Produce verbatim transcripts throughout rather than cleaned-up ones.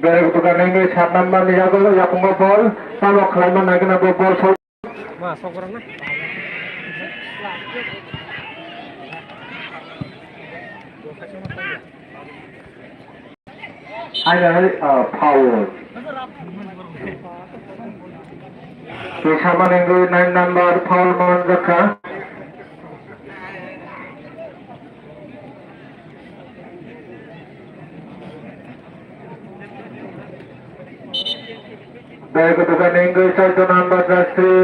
Berek dukan ini sat number ni yago yakungo bol. Tamo khlaima nagina bo bol sol. Ma, sokora na. Aina hai, ah, foul. Twi sama nengwi nine number foul manjakha. Bag dukan nengwi chaudo number jersey.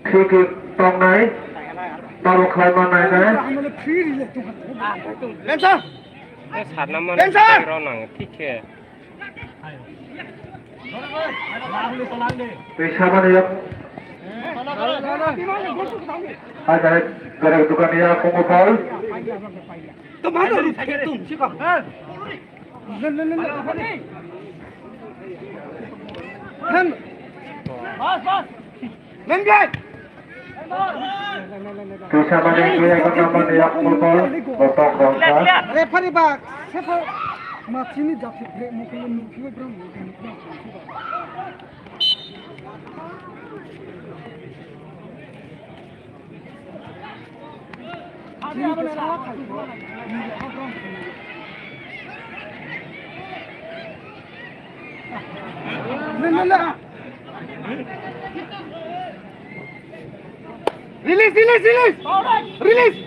Free kick tongnai. Babo khlaima nainai. Sat number ni rw nang thik khe. Twi samani yak. Hai, hai, berek dukan ya, kungo bal. Twi samani yak, kungo bal, yak, kungo bal, botok rongkha. Referee ba, sefa, ma chini jati bre, mukulu, mukulu, bro, mukulu, mukulu. Release, release, release! Release!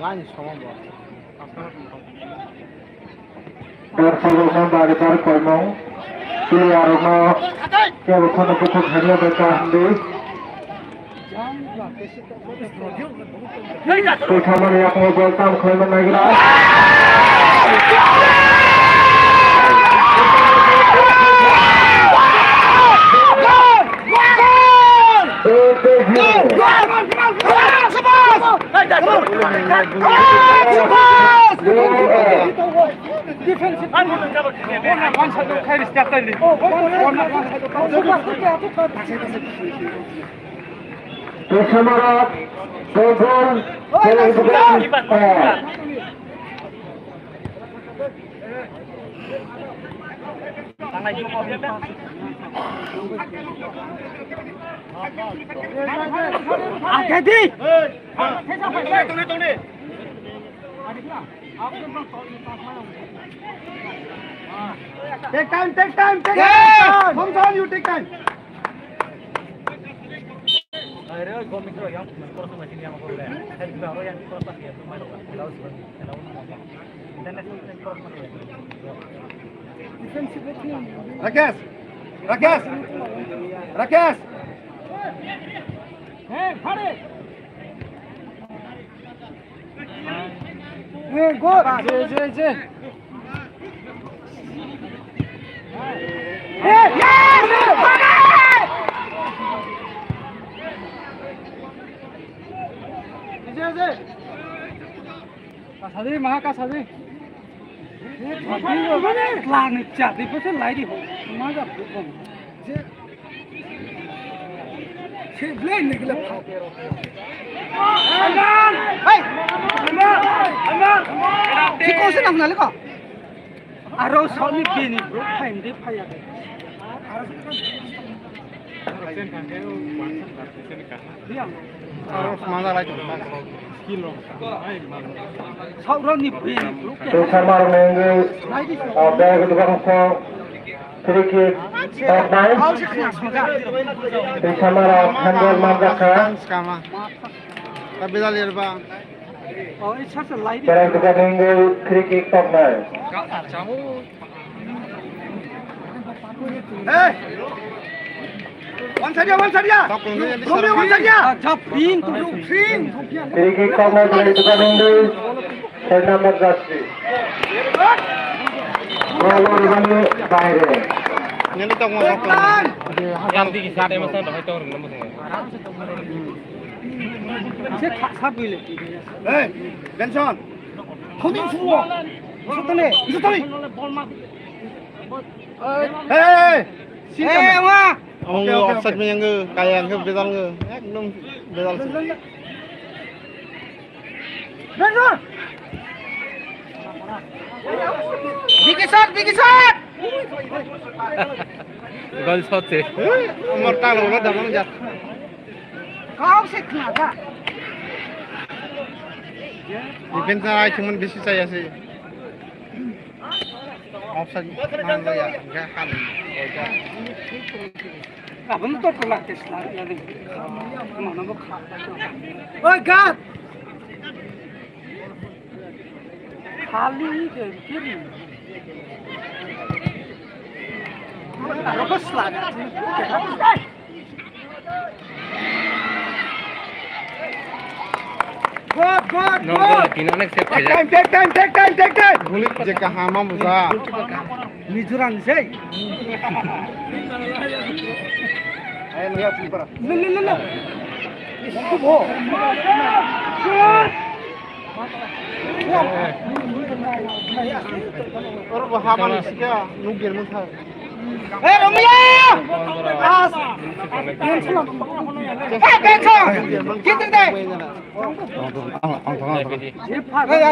Line sama bo. Dorso rokno bari bari koimung. Player rokno kebo phano bukhuk hamya bai kaham di. Twi thamani yakung bol tam khlaima naigra. Pesamarok, Bogol, Take time, take time, take time. Home zone, you take time. Rakesh! Rakesh! Rakesh! Hey, Farid! Hey, good! Jai, jai, jai! Hey, yes! Jai, jai! Kasadi, maha kasadi. Klani chati pose lai di ho. Maja bukong. Se blai ni gila pha. Hey! Chiko se nang nalika. Aro soni bini bro phaim de phaya. Aro manjalai tongma. Sauroni bini bro. Twi samar mengi, ah, bag dukan ko free kick, top nine. Twi samar handball manjakha. Skama. Tabidal yerba. Bag dukan mengi, free kick, top nine. Hey! One side ya, one side ya. Romeo, one side ya. Free kick, top nine, play to the Hindu. Third number jersey. Ball ribani baire. Nini tongmo rok tong. Yang di kisa tema sa dohai tong rung namo tong. Se kha sa buile. Hey, Benson. Honi suwo. Sotone, sotone. Hey, hey, hey. Hey, wa. Ang offside mo yang kaya ang bejal nge. Ekdom bejal. Biggie shot, biggie shot! Gol shot se. Amar talo ulo damang jat. Kau se khna da. Defense na ai chuman bisi chaya se. Offside man lo ya, ga han. Abang to pula tes la. Mana bo kha. Oi, God! Khali ke kiri. Aro ko sla. Good, good, good. Pin onek save khaijak. Take time, take time, take time, take time. Guli je kaham am buja. Mizoram sei. Ayo, lihat, lihat. Le, le, le, le. Oro bo habani sika nugir mutha. Eh, Romeo! As! Eh, Benson! Kitu deh! Ang, ang, ang, ang. Eh,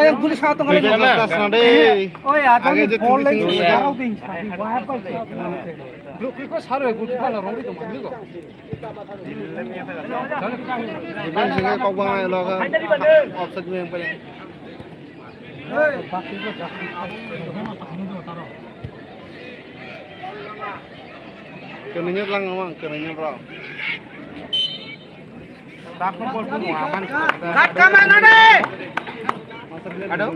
eh, guli sa tong. Oi, ada ni bol lagi. Dukri ko saro guli ka na rong itu mangli ko. Defense ni kok bang lo ka. Offside ni yang paling. Kena nyet lang ngomong, kena nyet bro. Kat ka mana de? Ado?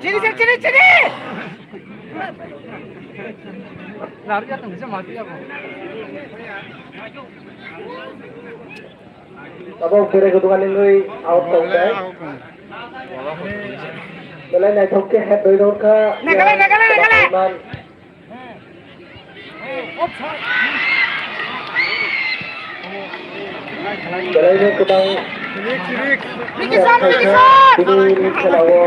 Chini, chini, chini, chini! Abo bere kutungan ini out tong dai. Belai naithok khe head doi dor kha. Nagalai, nagalai, nagalai. Belai no kwbang. Bini khelao.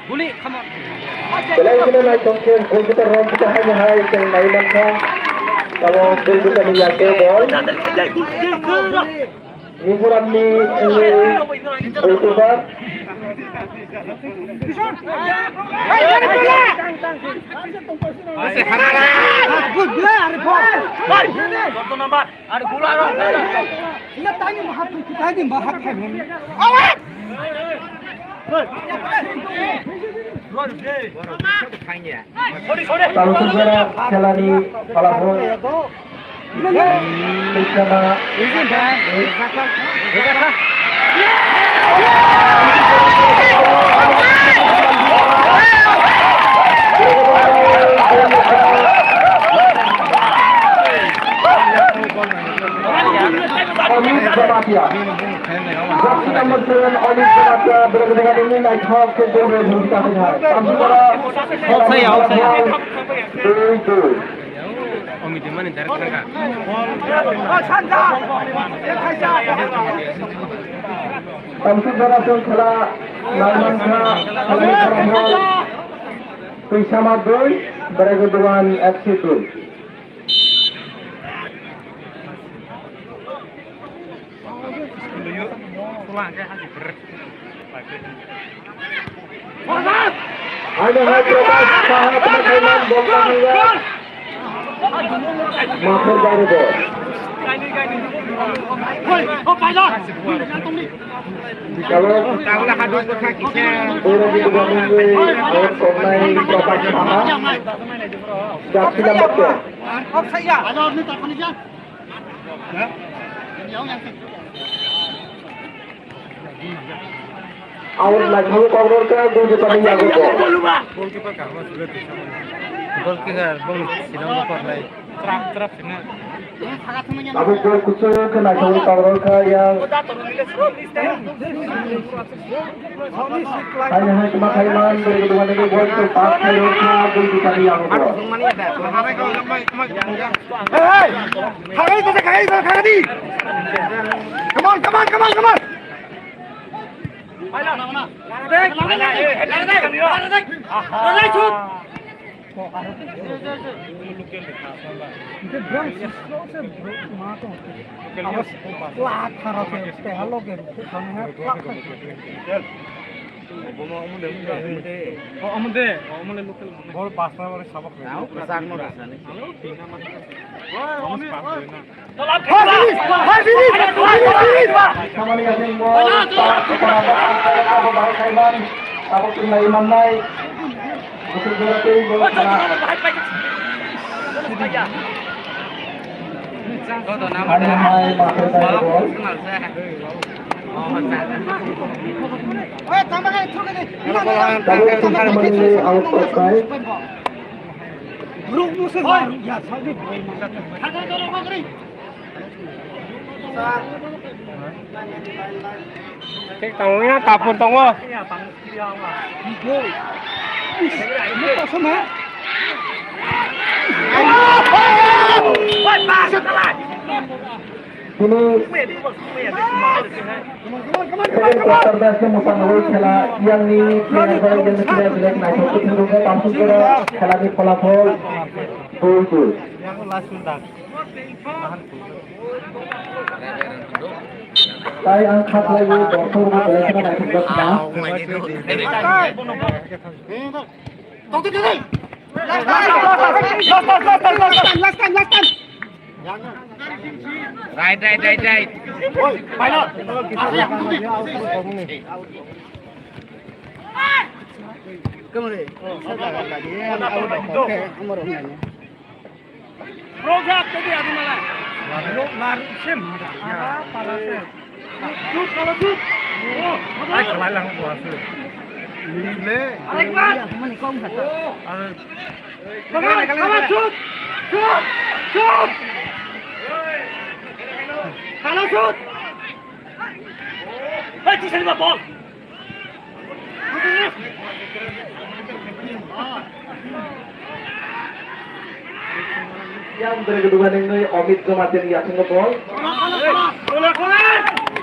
Guli, come on. Belai kheno naithok khe goalkeeper rok kisa haino hai chwng nai mankha. Tamo goalkeeper ni yakhe ball. Mizoram ni goalkeeper. Good play, are ball. Are gula ro. Ina tani mahak, tani mahak hai mani. Awa! Sorry, sorry. Tangsukjora khelani phalao. Easy, man. Amit Jamatia. Jersey number seven, Amit Jamatia, berada dengan ini naik hak ke gol dan bintang hai. Tangsukjora. Offside, offside. Dui dui. Tangsukjora song khela nai mankha, khela ni khela. Tuisama dui, Baraiguduan F C dui. Ano hai Prakash Saha, teman-teman, bol kami ya. Makhor baru bol. Out naithok kokrok khe goalkeeper ni yago bo. Goalkeeper bong sinamno korlai. Abo goal kuchuk khe naithok kokrok khe yang. Hai hai kma khai man, beri kedua ni goal to pass khai rok kha, goalkeeper ni yago bo. Hey, hey! Khagai, khagai, khagai, khagai di! Come on, come on, come on, come on! Samani asing bo, bahai khai man, tabuk twi lai mannai. Busu jora tei gol khna. Ani hai ma khai khai gol. Tabuk twi samani out of time. Thik tongo ya, kapur tongo. Tini second quarter da se musa nugwi khela yang ni player bai yang ni player belai naithok khe thangwi khe tamsuk jora khela ni pholapol dui dui. Tai ang kha khlaiwi bokhorok belai kheno naithokjak khna. Right, right, right, right. Yang berkedua nengoi Omit Jamatia ni yakingo bol.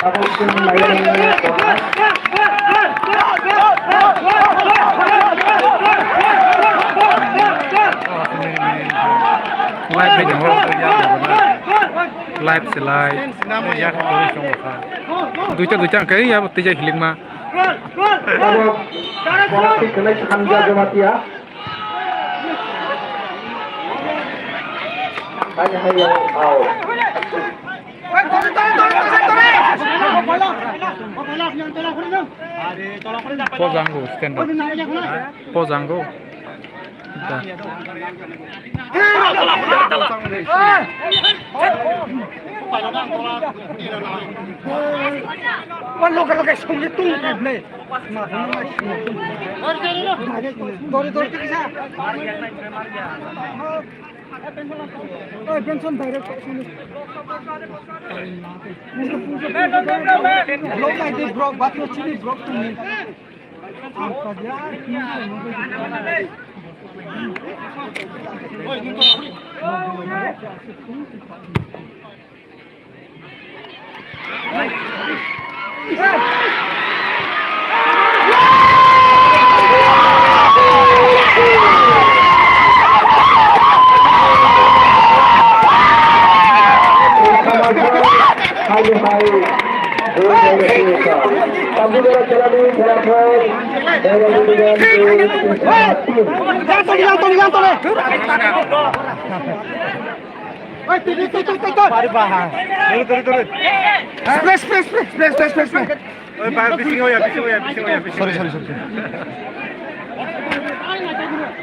Abo sung layan nengoi bol. Live video. Live se live. Duita duita angkai ya tija hilikma. Abo penalty kwnai Sanja Jamatia. Ani hai yang out. Pojanggo stand up. Pojanggo. Dori dori kisa. Oi, pension direct. Block like this, block, but you chili block to me. Oi, tui, tui, tui, tui, tui. Pari baha. Turu, turu, turu. Splash, splash, splash, splash, splash, splash, splash. Oi, ba, bising oya, bising oya, bising oya, bising. Sorry, sorry, sorry, sorry.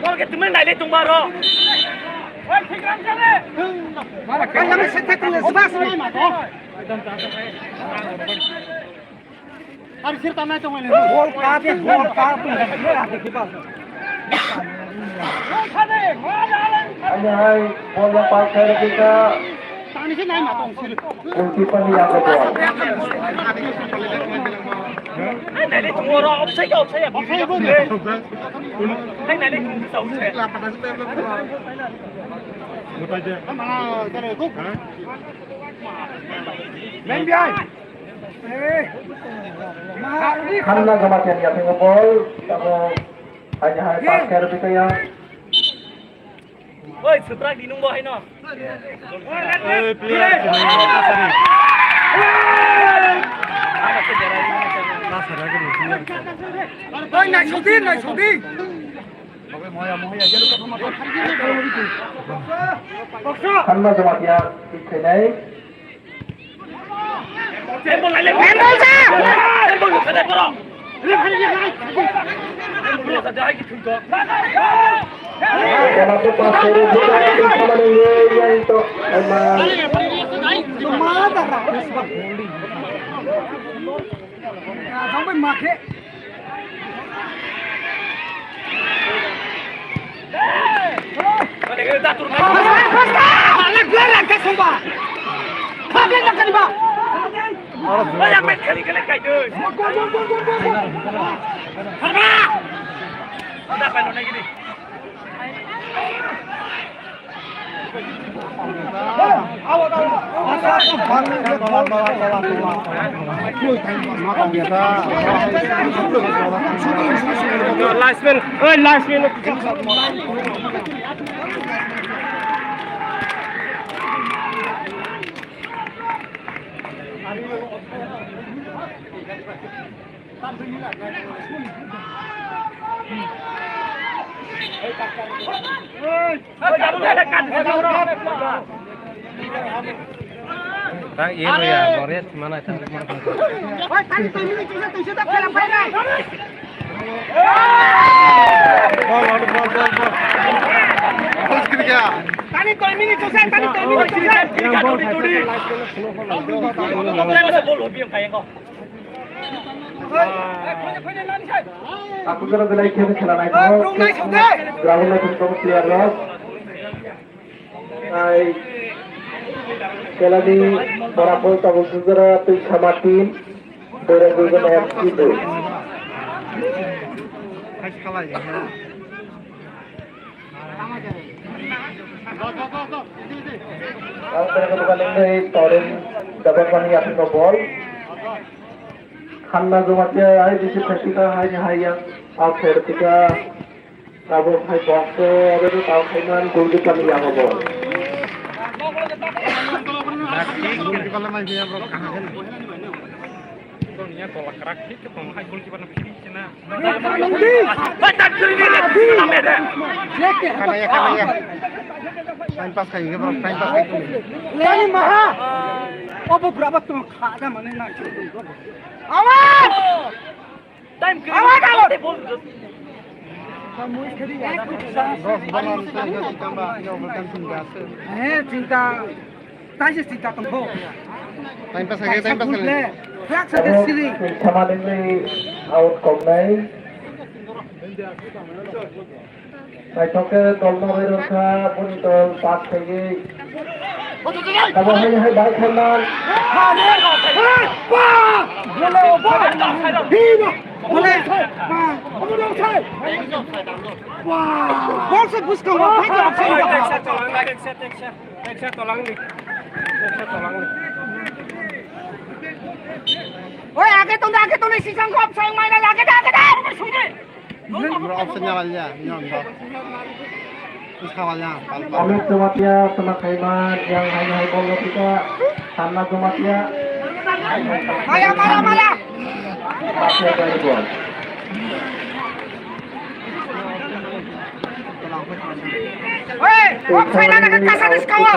Bol ke temen dai le tung baro. Oi, thik ram jale. Mara, kaya me se te tule smash. World Cup, World Cup. Ani hai, bola pakai kita. Tani se nai ma tong sir. Kunci paniya ko bol. Ai, nai le tumoro, offside, offside, offside. Ai, nai le tumoro, offside. Mana, kare, kuk. Main behind. Khanna Jamatia ni athai o bol, tamo haini hai pass khe rwphi kaya. Oi, Suprak di nungbo haino. Oi, player. Oi, naisodi, naisodi. Khanna Jamatia, thik khainai. Last man, oi, last man. Tang iya lo ya, Boris mana tang mana. Oi, tang tang ini kita tuh sudah pernah pernah. Bol, bol, bol, bol, bol. Bol kiri kya? Tani to mini to sa, tani to mini to sa. Yang bol, bol, bol. Aku kira belai kira kira naik. Ground naik untuk player lo. Nai kelani borapol tabuk sujara twi sama team, borok duijon F C dui. Ang kena kebuka lingkei Torin dapat mani yapin bol. Khanna Jamatia hai bisi practical hai ni hai yang out side tika. Tabuk hai box o abo no tao khaiman goalkeeper ni yago bo. Time pass khai, bro, time pass khai. Lani maha. Obo berapa tuh? Kada mana nak? Awas! Time kiri. Awas, awas. Bol. Bos, bol, bol, bol, bol, bol. Eh, cinta. Taisi cinta tongkho. Time pass lagi, time pass lagi. Flag sa de siri. Sama dengan out kau nai. Naithok khe tolma bai rwkha, boni tol pass khaigwi. Abo hai hai bai khaimang. Bol se buskang. Oi, age tong, age tong, sisang kop, sayang main lagi dah, age dah. Bro, offside nya wal ya, nyon bro. Is ka wal ya, pal, pal. Amit Jamatia, tama khaiman, yang hai hai bol lo kita, Tanna Jamatia. Maya, maya, maya. Pakai dari bol. Hei, offside ada ke kasar di sekolah.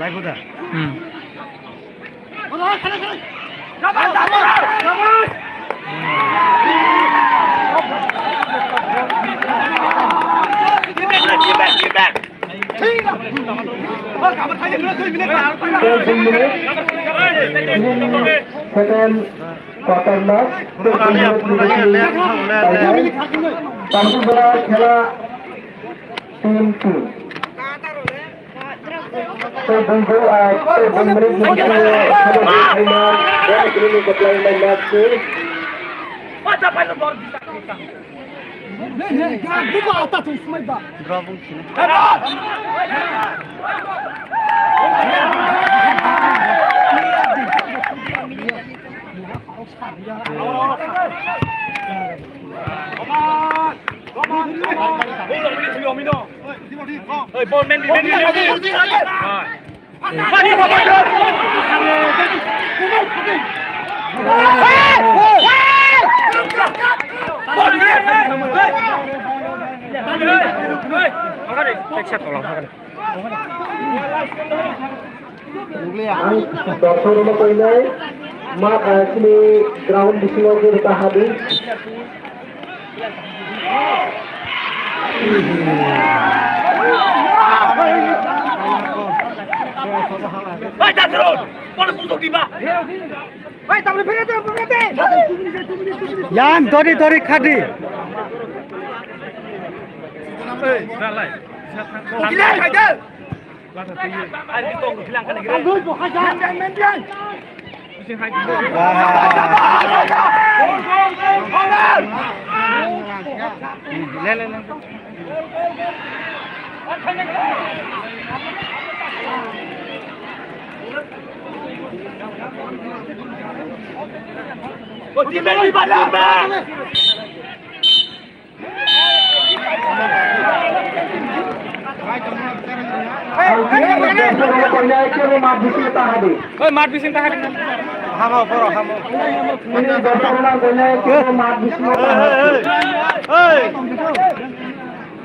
Laibuda. Hmm. Second quarter match. Tamsibra khela team two. Tei bumbu, ah, tei bumbu ni simi khela de khaima, bini kwplai mai match. Ang dorsorno koinai ma, ah, sini ground bisingo guru tahadi. Yang dori dori khadi. Oi, mat bising tahadi. Hamo, boro, hamo.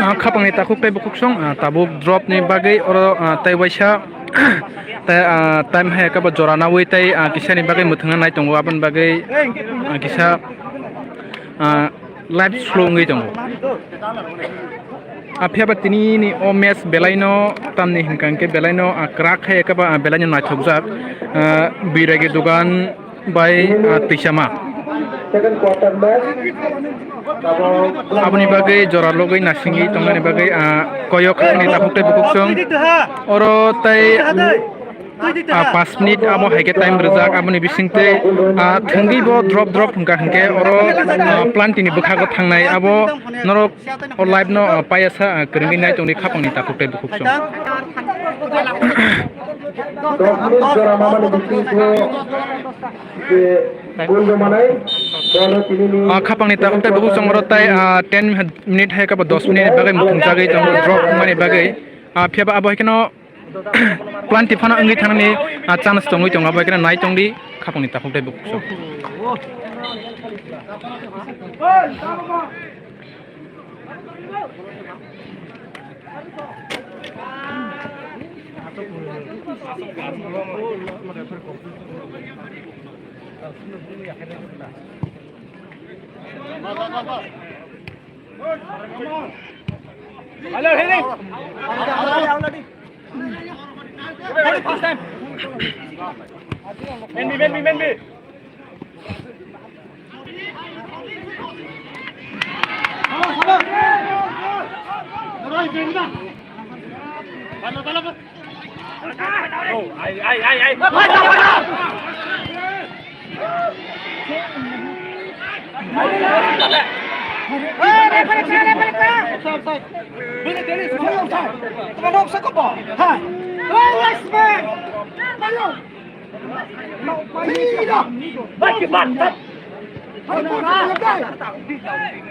Ah, khapangni takhuk tei bukhuk song, ah, tabuk drop ni bagwi oro, ah, tei waisa, tei, ah, time hai khe bo jora nawi tei, ah, kisa ni bagwi mwthangna nai tongo, aboni bagwi, ah, kisa, ah, live slow wngwi tongo. Ah, phiya ba tini ni o match belai no tamni hinkha hinkhe belai no, ah, kwrak hai khe ba, ah, belai no naithokjak, ah, Biragi Dugan bai, ah, Twisama. Second quarter match. Aboni bagwi jora logwi nasingwi tongnani bagwi, ah, koyok hakni takhuk tei bukhuk song. Oro tei, ah, pas minute abo hai khe time rijak, aboni bising tei, ah, thwngwi bo drop drop hwnkha hinkhe oro, ah, planti ni bwkhago thangnai abo norok o live no, ah, paiya sa, ah, kwrwngwi nai tongdi khapangni takhuk tei bukhuk song. Dos minute jora mamani bisingtwi je gol rwmanai, bono tinini Ah, khapangni takhuk tei bukhuk song oro tei, ah, ten minute hai khe bo dos minute ni bagwi muthung jagwi tongo drop wngmani bagwi. Ah, phiya ba abo hai kheno planti phano wngwi thangnani, ah, chance tongwi tongo, abo hai kheno nai tongdi khapangni takhuk tei bukhuk song.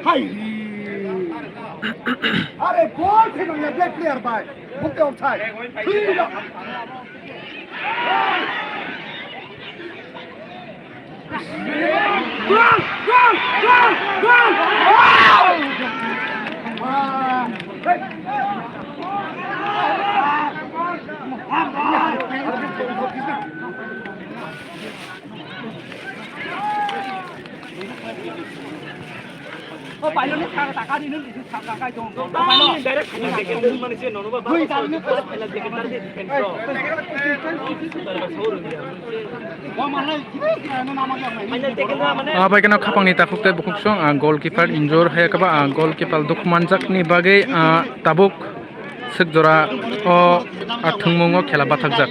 Hai. Are bol thino ya black player bai. Bukte offside. Thino. Ah, bai kheno khapangni takhuk tei bukhuk song, ah, goalkeeper injure hai kaba, ah, goalkeeper dukhu manjakni bagwi, ah, tabuk sek jora o, ah, thwngmungo khela bathakjak.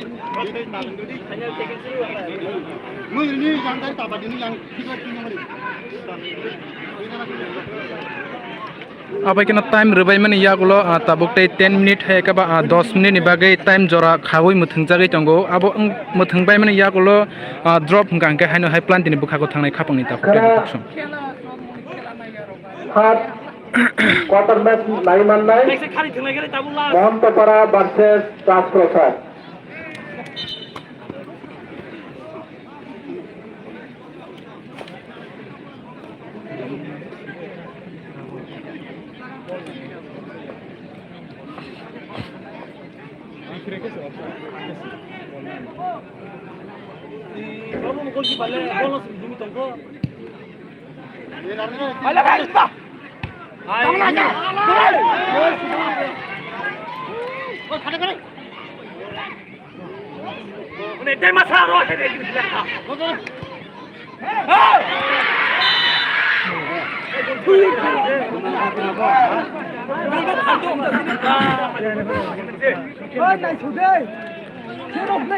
Abai kheno time rwbaimani yagulo, ah, tabuk tei ten minute hai khe ba, ah, dos minute ni bagwi time jora khaui mwthwngjagwi tongo. Abo wng mwthwngbaimani yagulo, ah, drop hwnkha hwnkhe haino hai planti ni bwkhago thangnai khapangni takhuk tei bukhuk song. Third quarter match nai mannai. Mohantopara versus Rajprasad.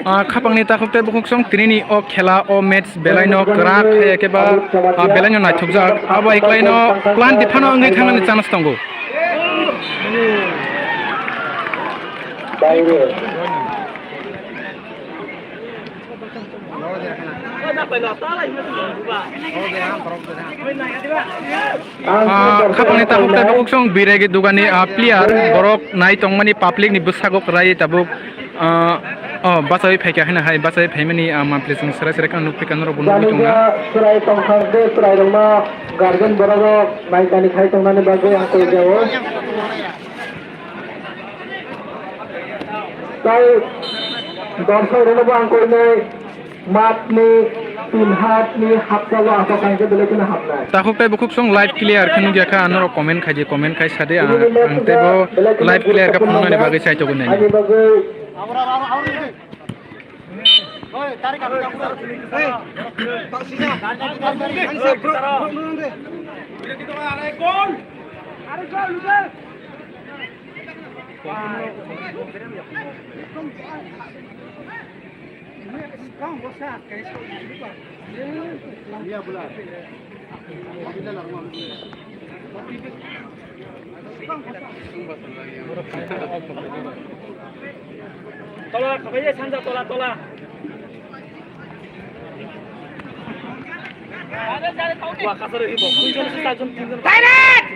Ah, khapangni takhuk tei bukhuk song tinini o khela o match belaino kwrak hai khe ba, ah, belaino naithokjak. Abo hai kwlaino plan tiphano wngwi thangnani chance tongo. Ah, khapangni takhuk tei bukhuk song biregi dugani, ah, player borok nai tongmani public ni bwsago kwrai tabuk, ah, oh, bachawi phaikha hino hai bachawi phaimani, ah, mampli chwng serai serai khe ang nukphi kha norok bo nugwi tongna. Chwrai tongthang tei chwrairokno guardian borok rok naikani khai tongnani bagwi ang koi jao. Tai dorshok rokno bo ang koinai matni tin hatni hapsalo asok kaisa belai kheno hapnai. Takhuk tei bukhuk song live clear khe nukya kha, anorok comment khai di, comment khai sadi, ang, ang teibo live clear khe phunuknani bagwi chaitogwi nai. Ani bagwi Tola, khabai sanja tola, tola. Wa, kasar hibo. Duijon, duijon, tinjon. Direct!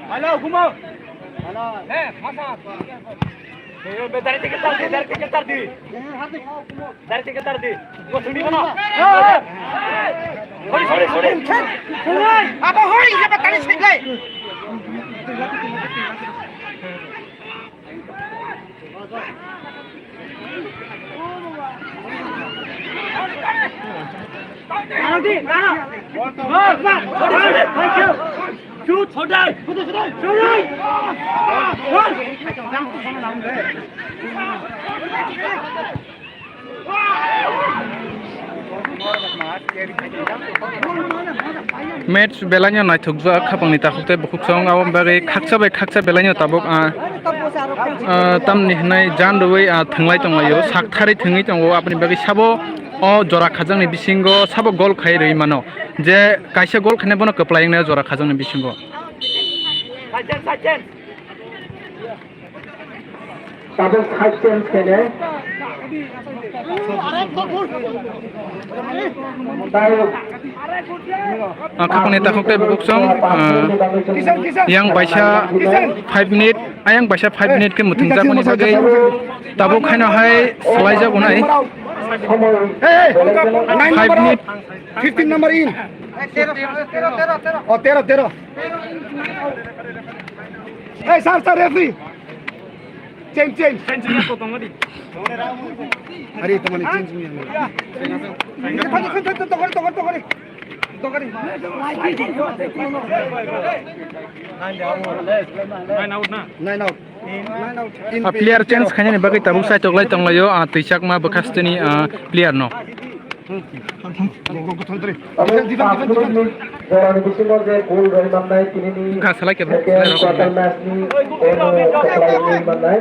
Hello, Kumar. Hello. Hey, masa. Dari tiket tadi, dari tiket tadi. Dari tiket tadi. Gua sini mana? Sorry, sorry, sorry. Apa hoi, siapa tadi sih? Match belaino naithokjak, khapangni takhuk tei bukhuk song, aboni bagwi khaksa bai khaksa belaino tabuk, ah, ah, tamni hwnwi jan rwui, ah, thwnglai tonglaio, sak tharwi thwngwi tongo, aboni bagwi sabo o jora khajakni bisingo sabo gol khai rwui mano, je kaisa gol khainai bono kwplai wngnai o jora khajakni bisingo. Tabuk side change khainai. Tai Ah, khapangni takhuk tei bukhuk song, ah, yang baisa five minute, ayang baisa five minute khe mwthangjakmani bagwi tabuk haino hai swlaijak unai. Five minute. Fifteen number in. Tero, tero, tero, tero. Oh, tero, tero. Hey, sir, sir, referee. Change, change. Change, change, tongori. Are, tomani change niya. Tongori, tongori, tongori. Tongori. Nine out na. Nine out. Nine out. Ah, player change khainani bagwi tabuk saitok lai tonglaio, ah, twi chakma bwkhasteni, ah, player no. Jorani bisingo je goal rwi mannai, tinini Wngkha salai kebo, second salai rok quarter mannai. Match ni eno kwplai wngwi mannai.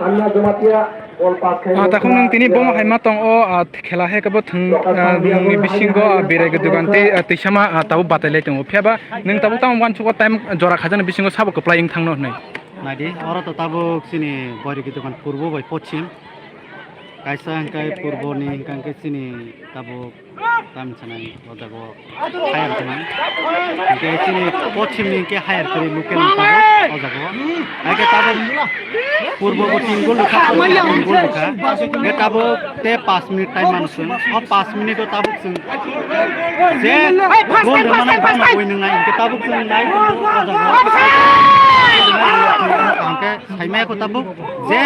Anna Jamatia goal pass khe Ah, takhuk nwng tini bomo hai ma tong o, ah, khela hai kebo thwng, ah, nwngni bisingo, ah, Birai Dugan tei, ah, Twisama, ah, tabuk batai lai tongo. Phiya ba nwng tabuk tamo uansukgo time jora khajani bisingo sabo kwplai wng thangno hwnwi. Naidi, oro to tabuk chini Boirigi dogan purbo bai pochim. Kaisa hwnkhe purboni hwnkhe chini tabuk tam sanai o jago higher khe nang. Hwnkhe chini pochimni hwnkhe higher khe local tabuk o jago. Hai khe tabuk purbo bo tin goal rwkha, pochim bo tin goal rwkha. Hwnkhe tabuk te pas minute time mano chwng. O pas minute o tabuk chwng je goal rwmani bana bui nwngnai, hwnkhe tabuk chwng nai o jago. Hwnkhe saimaya kho tabuk je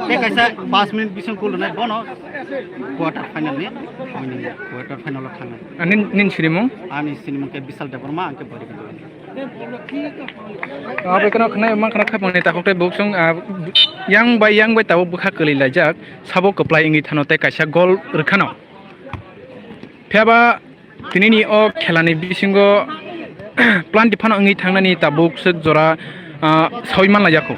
tei kaisa pas minute bising goal rwnai bono quarter final ni winning, quarter final o thangnai. Ani, nini sinimung? Ani sinimung khe Bishal Debbarma, ang khe Boirigi dogan. Abo kheno khwnai, ma khwna khapangni takhuk tei buksong, ah, yang bai yang bai tabuk bwkha kwlwi laijak, sabo kwplai wngwi thano tei kaisa goal rwkhano. Phiya ba tinini o khelani bisingo plan phano wngwi thangnani tabuk swk jora, ah, sawi manlaijakho.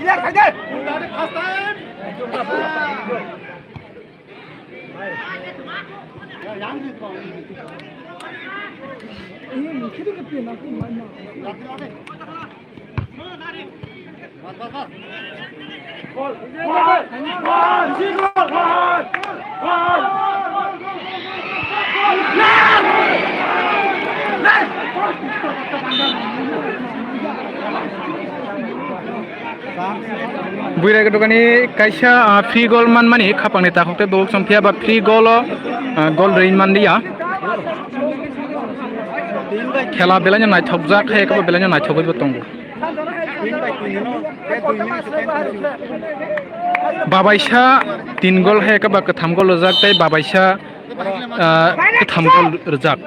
Buirai Gudugani kaisa, ah, free goal manmani khapangni takhuk tei bubuk song phiya ba free goal o, ah, goal rin manliya. Khela belai no naithokjak, hai khe bo belai no naithogwi bo tongo. Babaisa tin goal hai khe ba kwtham goal rwjak tei babaisa, ah, kwtham goal rwjak.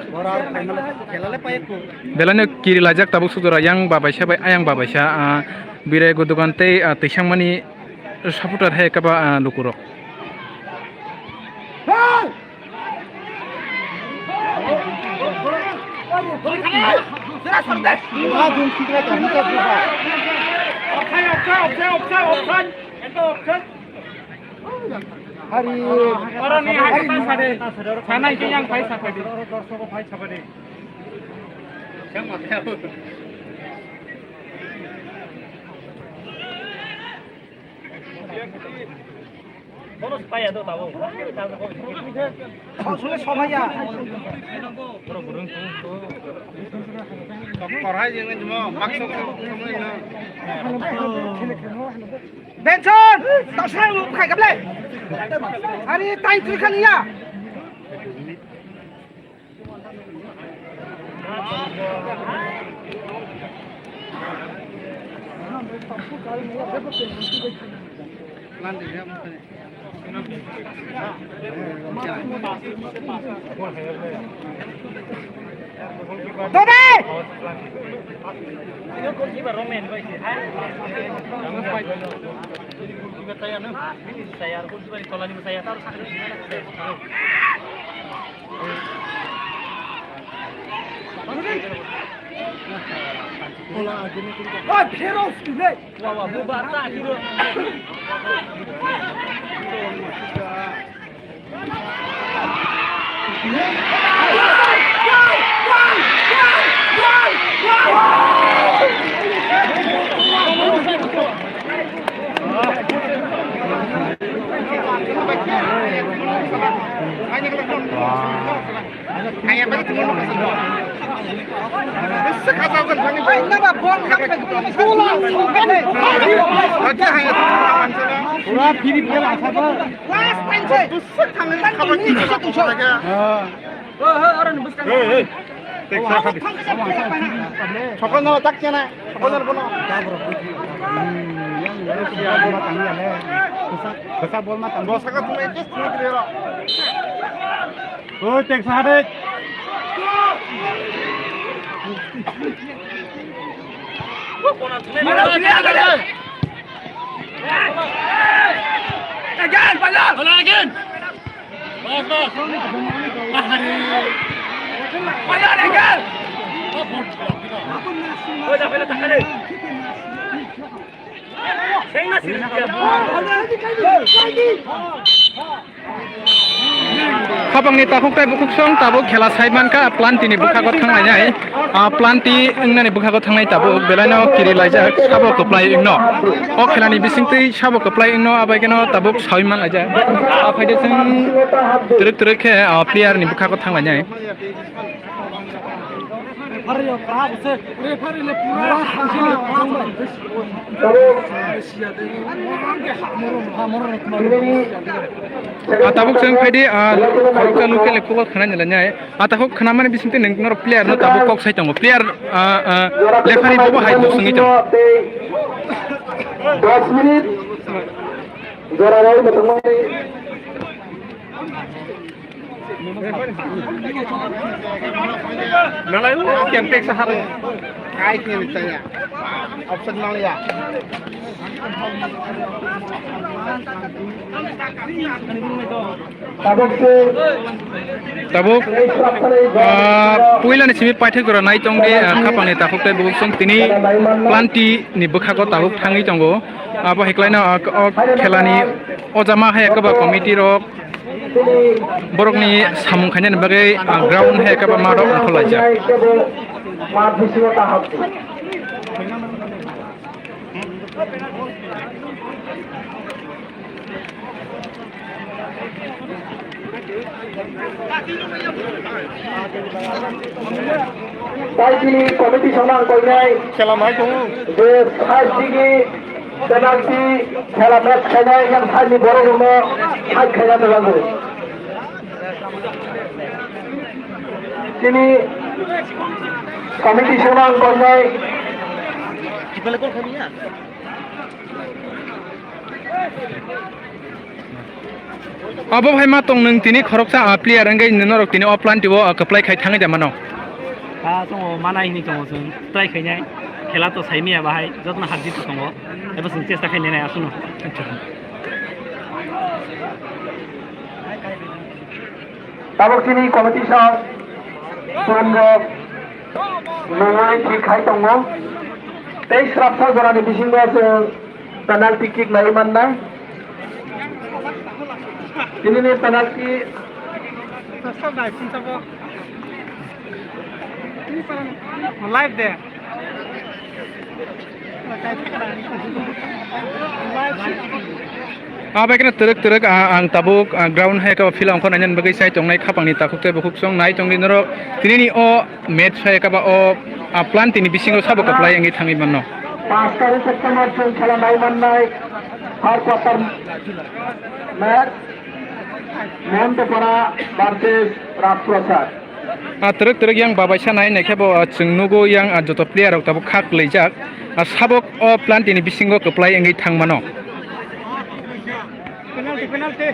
Belai no kiri laijak tabuk sujora yang babaisa bai ayang babaisa, ah, Birai Gudugani tei, ah, Twisangmani supporter hai khe ba, ah, lukurok. Hari. Oro ni hai sa sa de. Sanai ke yang phai sa phai de. Bono se paya do tabo. Sole somaya. Bono burung tu. Korai jeng jemo makso. Benson, tasra lu khai kable. Hari tai tu khaniya. Dode! Sokol no tak chana, sokol no bono. Kwsa bol ma tang. Dosa ka thumai test thumai kiri ro. Oi, tek sa de. Again, Pajal! Again! Khapangni takhuk tei bukhuksong tabuk khela sai mankha, Planti ni bwkhago thanglainai. Ah, Planti wngnani bwkhago thangnai tabuk belaino kiri laijak, sabo kwplai wngno. O khelani bisingtwi sabo kwplai wngno, abaikeno tabuk saui man laijak. Ah, phaide chwng twrwk twrwk khe, ah, player ni bwkhago thanglainai. Ah, tabuk chwng phaidi, ah, khoroksa local le kokol khna nilai nai. Ah, tabuk khna mani bisingtwi nwng norok player no tabuk kok sai tongo. Player, ah, ah, referee bobo hai bo swngwi tongo. Dos minute. Jora rao mwthangmani. Nalai lo, kian pek sahar. Kai kian saya. Option nang ya. Tabuk se. Tabuk, ah, puilani simi paithak jora nai tongdi, ah, khapangni takhuk tei bukhuksong tini Planti ni bwkhago tabuk thangwi tongo. Abo hai kwlaino, ah, o khelani o jama hai kwba committee rok borokni samung khainani bagwi, ah, ground hai kwba math rok ongkhorlaijak. Tai chini committee songno ang koinai. Khela mai tongo. Je side digi penalty khela match khainai yang side ni borok rokno side khaina nango. Chini committee songno ang koinai. Abo hai ma tong nwng tini khoroksa, ah, player wngwi norok tini o Planti o, ah, kwplai khai thangwi da mano. Ah, tongo, mana hini tongo chwng, try khainai. Khela to saimaya bahai, jotono har jit tongo. Ebo chwng chesta khainai nai asuno. Tabuk chini committee song, chwng rok, nungwi thik khai tongo. Tei srapsa jorani bisingo chwng penalty kick nai mannai. Tinini penalty. Live de. Abo khe twrwk twrwk, ah, ang tabuk, ah, ground hai khe o field ongkhornainani bagwi chai tongnai khapangni takhuk tei bukhuk song nai tongdi norok. Tinini o match hai khe ba o, ah, Planti ni bisingo sabo kwplai wngwi thangwi mano. Pash tarikh September chwng khela nai mannai third quarter match Mohantapara versus Rajprasad. Ah, twrwk twrwk yang babaisa nai naikhe bo, ah, chwng nugo yang, ah, joto player rok tabuk kha kwlaijak. Ah, sabok o Planti ni bisingo kwplai wngwi thang mano. Penalty, penalty.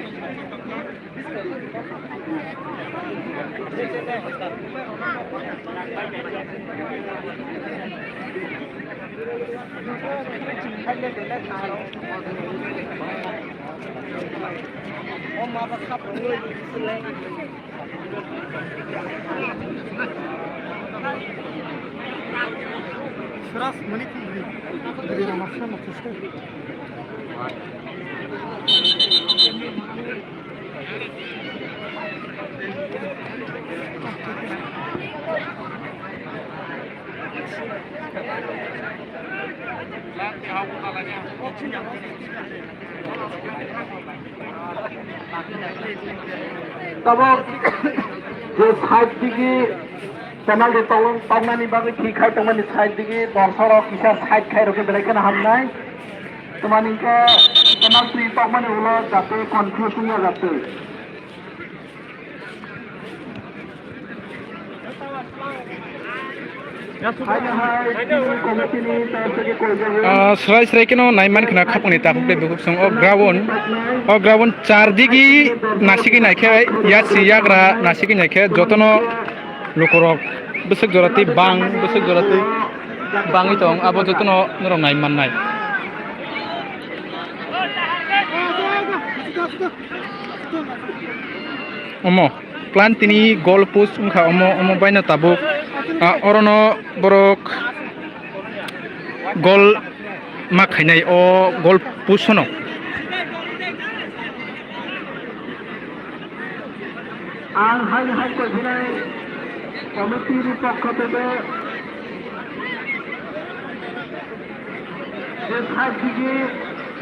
Tabok je side digi Penalty tong-, tongnani bagwi thik khai tongmani side digi dorsorok kisa side khai rokhe belai kheno hamnai. Tamani hwnkhe penalty tongmani ulo jate confuse wngya jate. Haino hai team committee ni taraf theke koi jago. Ah, srai srai kheno naiman khna khapangni takhuk tei bukhuk song o ground, o ground char digi nasigwi naikhe yasi yagra nasigwi naikhe jotono lukurok bwswk jora tei bang, bwswk jora tei bangwi tong, abo jotono norok nai mannai. Omo, Klantini goal post wngkha omo, omo baino tabuk, ah, orono borok goal ma khainai o goal post no. Ang hai hai koi phinai committee ni pokho theke je side digi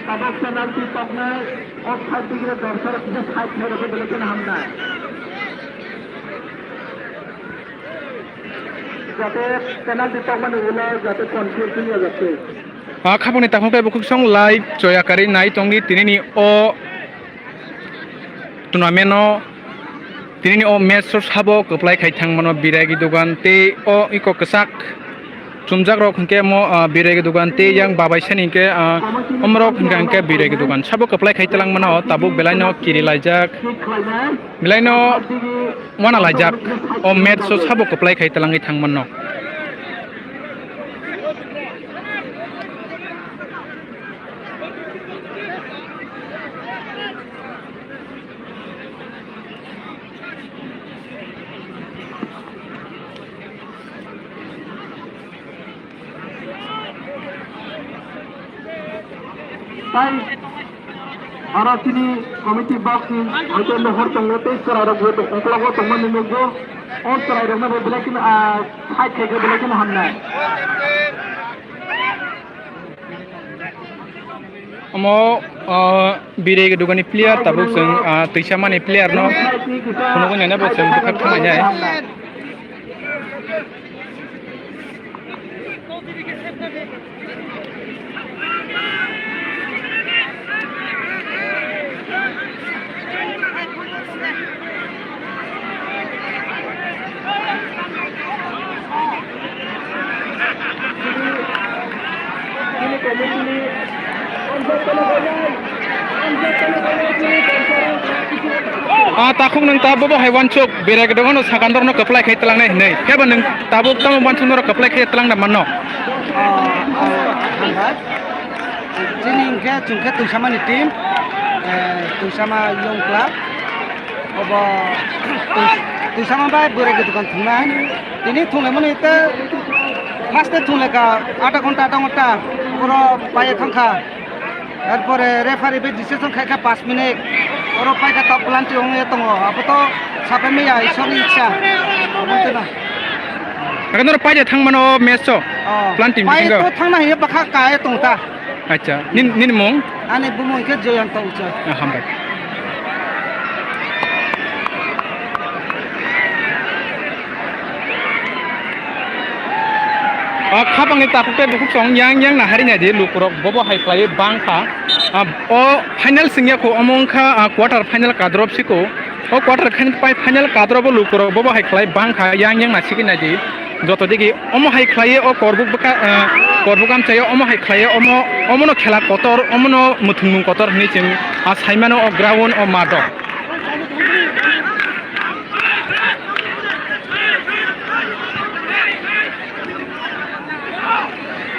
tabok penalty toknai, o side digi dorsorok kisa side khai rokhe belai kheno hamnai. Jate penalty tokmani ulo jate confuse wngya jate. Ah, khapangni takhuk tei bukhuk song live choya karwi nai tongdi tinini o tournament o, tinini o match o sabo kwplai khai thangmano Biragi Dogan tei o iko kwchak chumjak rok hwnkhe mo, ah, Biragi Dogan tei yang babai sani hwnkhe, ah, omorok hwnkhe hwnkhe Biragi Dogan sabo kwplai khai twlang mano tabuk belai no kiri laijak. Belai no wana laijak o match o sabo kwplai khai twlangwi thangmano. Tai aro chini committee box ni hoite lohor tongo tei chwrai rok bo ungkologo tongmani nukgo. O chwrai rokno bo belai kheno, ah, side khaikhe belai kheno hamnai. Omo, ah, Biragi Dogani player tabuk chwng, ah, twisa mani player no phunugwi naina bo chwng bwkhak thanglainai. Ah, takhuk nwng ta bobo hai wansuk, Biragi Dogan no sakandor no kwplai khai twlangnai hinwi. Khe ba nwng tabuk tamo wansuk norok kwplai khai twlang da manno? Ah, ah, hambai. Chini hwnkhe chwng khe Twisamani team, eh, Twisama Young Club. Obo Twi-, Twisama bai Biragi Dogan thungnai. Tini thunglaimani tei first e thunglaikha adha ghonta, adha ghonta. Oro paiya thangkha. Erpore referee bai decision khaikha panch minute. Oro paikha tok planti ongya tongo. Abo to sapai maya Ishwarni ichha. Obo tino. Hakan oro paida thangmano match o. Oh. Planti pai bisingo. To thangna hiya bakha kaya tongta. Acha, nin, nini mung? Ani bumung khe Joyanta Ucha. Ah, hambai. Ah, khapangni takhuk tei bukhuk song yang yang na hari nai di lukurok bobo hai khlai bang kha. Ah, o final singya kho omo wngkha, ah, quarter final kadrop siko. O quarter khe pai final kadrobo lukurok bobo hai khlai bang kha, yang yang na sigwi nai di. Joto digi omo hai khlai o Korbuk bwkha, eh, Korbuk amchai o omo hai khlai o omo, omo no khela kotor, omo no muthungmung kotor hinwi chwng a sai mano o ground o mato.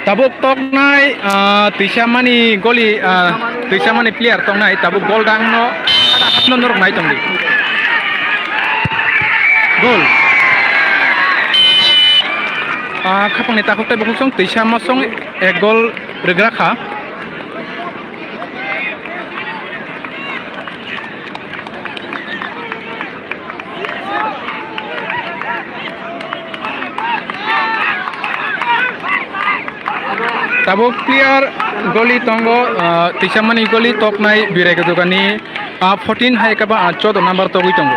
Tabuk toknai, ah, Twisamani goli, ah, Twisamani player toknai, tabuk goal dang no, no norok nai tongdi. Goal. Ah, khapangni takhuk tei bukhuk song, Twisama song ek goal rwgra kha. Tabuk player goli tongo, ah, Twisamani goli toknai Biragi Dogani, ah, fourteen hai khe ba, ah, choudo number togwi tongo.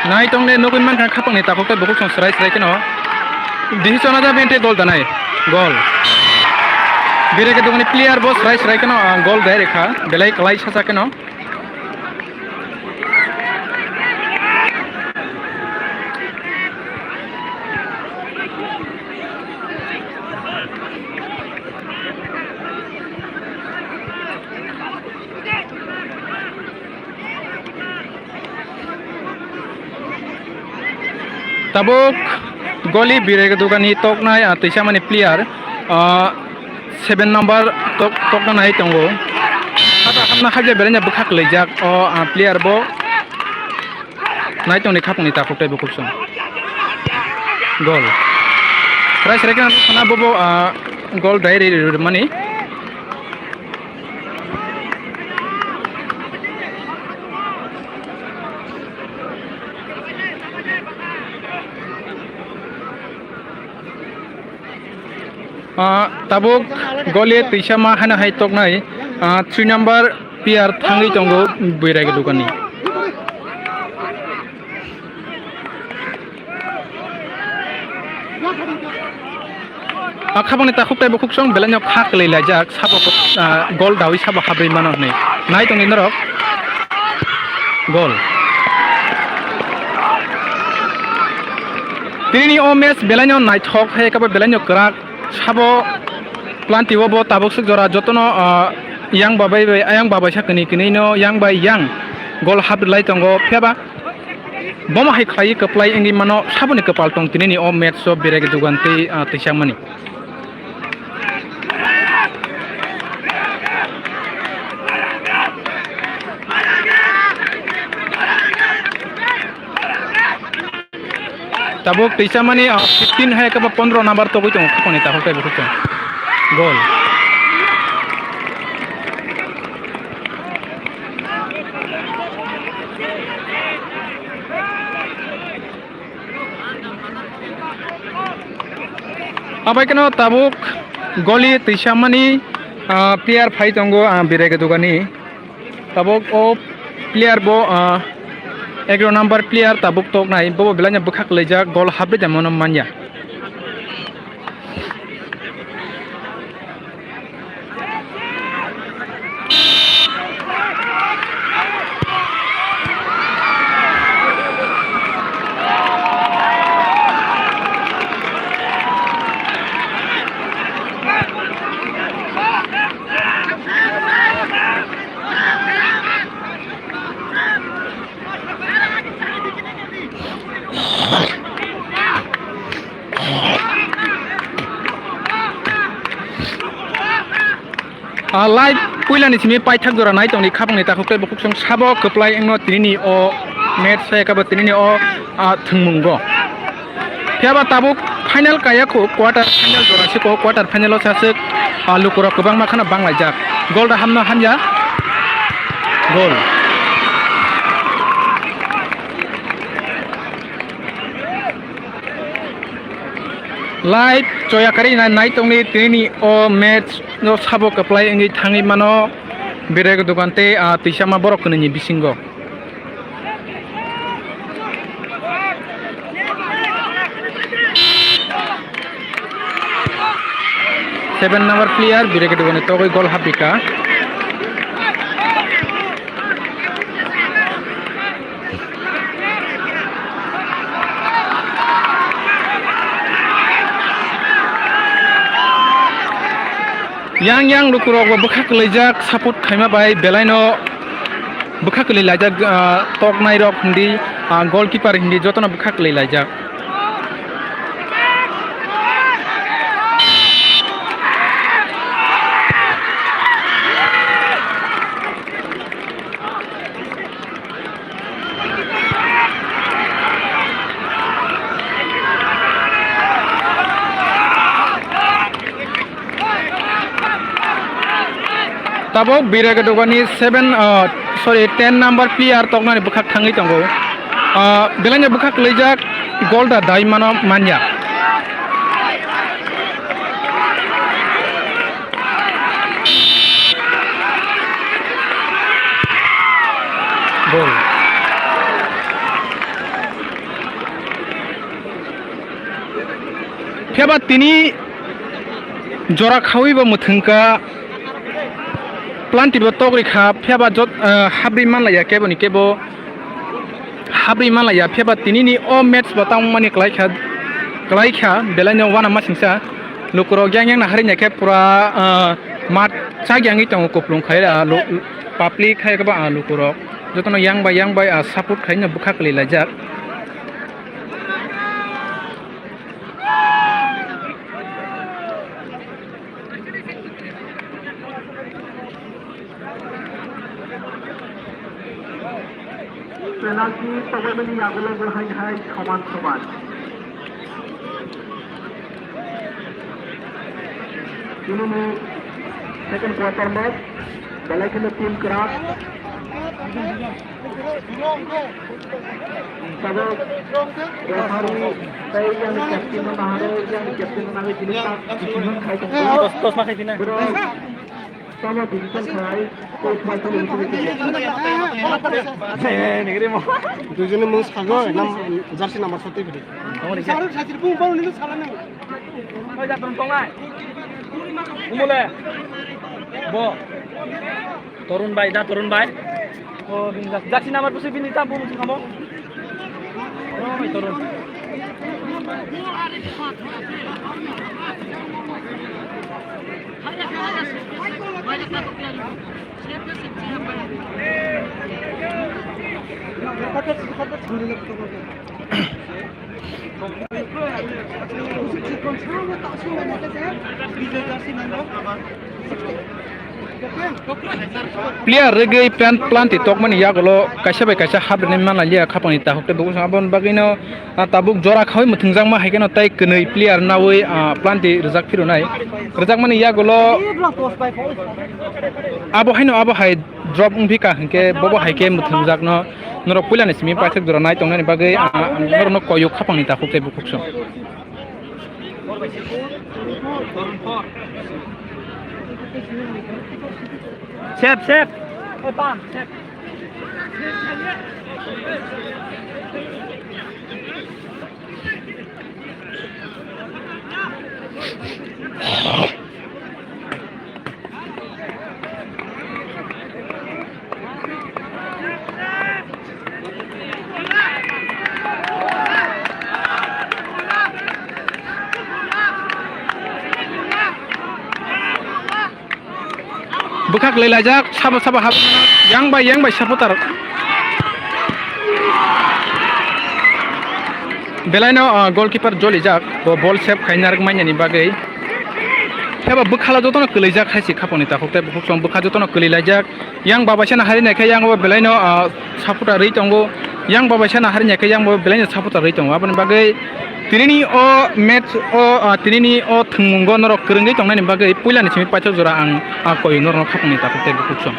Nai tongni nugwi mankha khapangni takhuk tei bukhuk song srai srai kheno. Dihi chona da bente gol danai. Gol. Bireke dugani player bo srai srai kheno, ah, gol dai rekha. Belai kwlai sacha kheno. Tabuk goli Bireke dugani toknai, ah, twisamani player, ah, seven number tok-, tokna nai tongo. Hata hamna habya belenya bwkha kwlaijak o, ah, player bo. Nai tongni khapangni takhuk tei bukhuk song. Gol. Srai srai kheno sana bobo, ah, gol dai ri ri mani. Ah, tabuk goli twisama hano hai toknai, ah, three number player thangwi tongo Bireke dugani. Ah, khapangni takhuk tei bukhuk song belai no kha kwlwi laijak, sabo, ah, gol dawi sabo habrwi mano hwnwi. Nai tongdi norok. Gol. Tinini o match belai no naithok hai khe bo belai no kwrak. Sabo planti o bo tabuk swk jora jotono, ah, yang babai bai ayang babai sa kwnwi kwnwi no yang bai yang gol hap lai tongo. Phiya ba bomo hai khlai kwplai wngwi mano, saboni kwpal tong tinini o match o Bireke dugan tei, ah, twisakmani. Tabuk twisamani, ah, fifteen hai khe bo pondro number togwi tongo, khapangni takhuk tei bukhuk song. Gol. Abai kheno tabuk goli twisamani, ah, player phai tongo, ah, Bireke dugani. Tabuk o player bo, ah, egaroh number player tabuk toknai, bobo belai no bwkha kwlaijak, gol hapri tongmano manya. Ah, live puilani simi paithak jora nai tongni khapangni takhuk tei bukhuk song sabo kwplai wngno tinini o match sai kabo tinini o, ah, thwngmungo. Phiya ba tabuk final kaya khu, quarter final jora se ko, quarter final o saswk, ah, lukurok kwbangma kheno banglaijak. Gol da hamno hamya. Gol. Live choya kari na nai tongni tini o match no sabo kwplai wngwi thangwi mano, Bireke dugan tei, ah, twisama borok kwnwi ni bisingo. Seven number player Bireke dugani togwi gol hapika. Yang yang lukurok bo bwkha kwlaijak, support khaima bai belaino bwkha kwlwi laijak, ah, toknai rok hindi, ah, goalkeeper hindi jotono bwkha kwlwi laijak. Tabok Bireke dugani seven, ah, sorry, ten number player toknani bwkhak thangwi tongo. Ah, belaino bwkhak kwlaijak, gol da dai mano manya. Gol. Phiya ba tini jora khaui bo mwthwng kha, planti bo tok rikha, phiya ba jot-, ah, habri manlaiya kebo ni kebo. Habri manlaiya, phiya ba tini ni o match bo tamo mani kwlai kha, kwlai kha, belai no uanama singsa. Lukurok yang yang na hari naikhe pura, ah, mat chak yangwi tongo, kuplung khai, ah, lu-, public hai khe ba, ah, lukurok jotono yang bai yang bai, ah, support khai no bwkha kwlwi laijak. Penalty togwi mani yagulo bo hai hai soman soman. Tini ni second quarter match, belai kheno team kwrak. Tabuk referee tei yang captain no naharo, yang captain no naharo, tini tak decision khai tongkha. Tos, tos ma khai tini. Borok tamo decision khai, coach ma tini decision khai. Duijone mung sago, nam jersey number sotwi bidi. Oi, da, tong, tongnai. Umule. Bo. Torun bai, da, Torun bai. O, bini jak-, jaksi number pusi bini ta, bo musi kamo. O, bai, Torun. Player rwgwi pant planti tokmani yagulo kaisa bai kaisa hap rwni manliya khapangni takhuk tei bukhuk song. Aboni bagwino, ah, tabuk jora khaui mwthwngjakma hai kheno tei kwnwi player naui, ah, planti rwjak phirunai. Rwjakmani yagulo abo haino abo hai drop wngphi ka hinkhe bobo hai khe mwthwngjakno norok puilani simi paithak jora nai tongnani bagwi, ah, norokno koyok khapangni takhuk tei bukhuk song. Sep, sep. Oi, pam, sep. Bwkhak lelaijak, sabo sabo hap-, yang bai yang bai supporter. Belaino, ah, goalkeeper jolijak, bo ball save khaina rwkmani bagwi. Phiya ba bwkhala jotono kwlaijak hai se khapangni takhuk tei bukhuk song bwkha jotono kwlwi laijak. Yang babaisano hari naikhe yang bo belaino, ah, supporter rwi tongo. Yang babaisano hari naikhe yang bo belaino supporter rwi tongo. Aboni bagwi tinini o match o, ah, tinini o thwngmungo norok kwrwngwi tongnani bagwi puilani simi paithak jora ang, ah, koi norokno khapangni takhuk tei bukhuk song.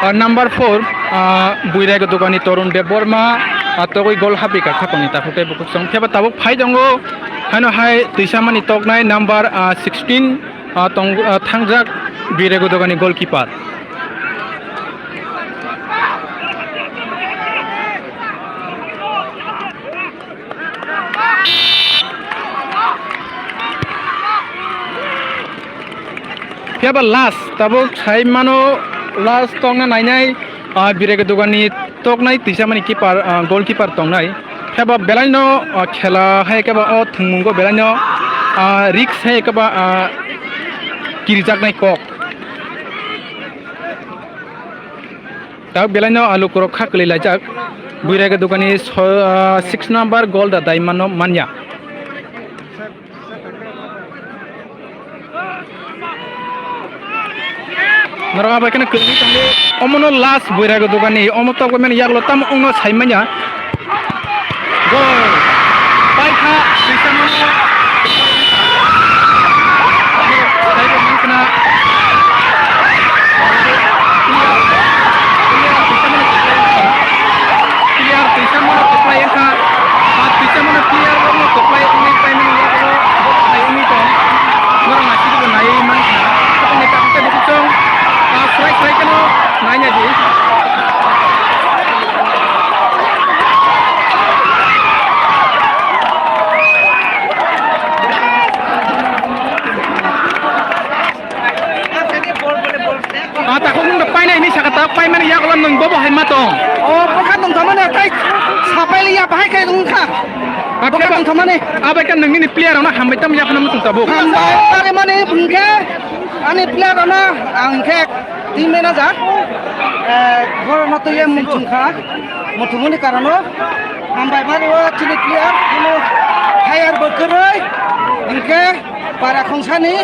Ah, number four, ah, Buirai Dugani Torun Debbarma, ah, togwi gol hapika khapangni takhuk tei bukhuk song. Phiya ba tabuk phai tongo, haino hai twisamani toknai number, ah, sixteen, ah, tong, ah, thangjak Buirai Dugani goalkeeper. Phiya ba last, tabuk sai mano last tongna nainai, ah, Bireke Dugani toknai twisamani keeper, ah, goalkeeper tongnai. Phiya ba belaino, ah, khela hai khe ba o thwngmungo belaino, ah, risk hai khe ba, ah, kirijaknai kok. Tabuk belaino alu kwrwk kha kwlwi laijak. Buirega Dugani so-, ah, six number goal da dai mano manya. Norok abai kheno kwlwi tongdi. Omono last Buirega Dugani. Omo tok mani yagulo tamo wngno sai manya. Goal. Paikha, twisamano. Taibo mankna. Player, player, twisamano kwplai wngkha. Player, twisamano kwplai wngkha. Ah, twisamano player rokno kwplai wngwi paimani yagulo bo khlai wngwi tong. Nwng bobo hai ma tong? O bwkha tong thamani tai sapai liya bahai kai wngkha. Bwkha tong thamani. Abai khe nwng nini player rokno hambai tamo yaphano muchung tabuk. Hambai tare mani bwngkhe ani player rokno ang khe team manager, eh, borokno twiwi muchung kha. Muthumuni karono hambai mani o chini player, hino hire bo kwrwi, hinkhe para khongsani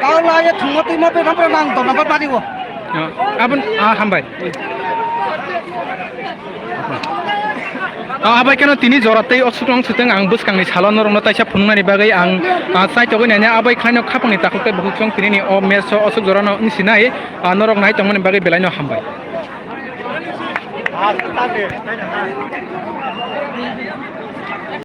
tao laiye thwngma twima bebak rok nang dona bad mani o. Ah, abon, ah, hambai. Ah, abai keno tini jora tei o sukrong suteng ang bwskangni salo norokno taisa phunuknani bagwi ang, ah, chaitogwi nanya abai khlaino khapangni takhuk tei bukhuk song tinini o match o osuk jorano wngsinai, ah, norok nai tongmani bagwi belaino hambai.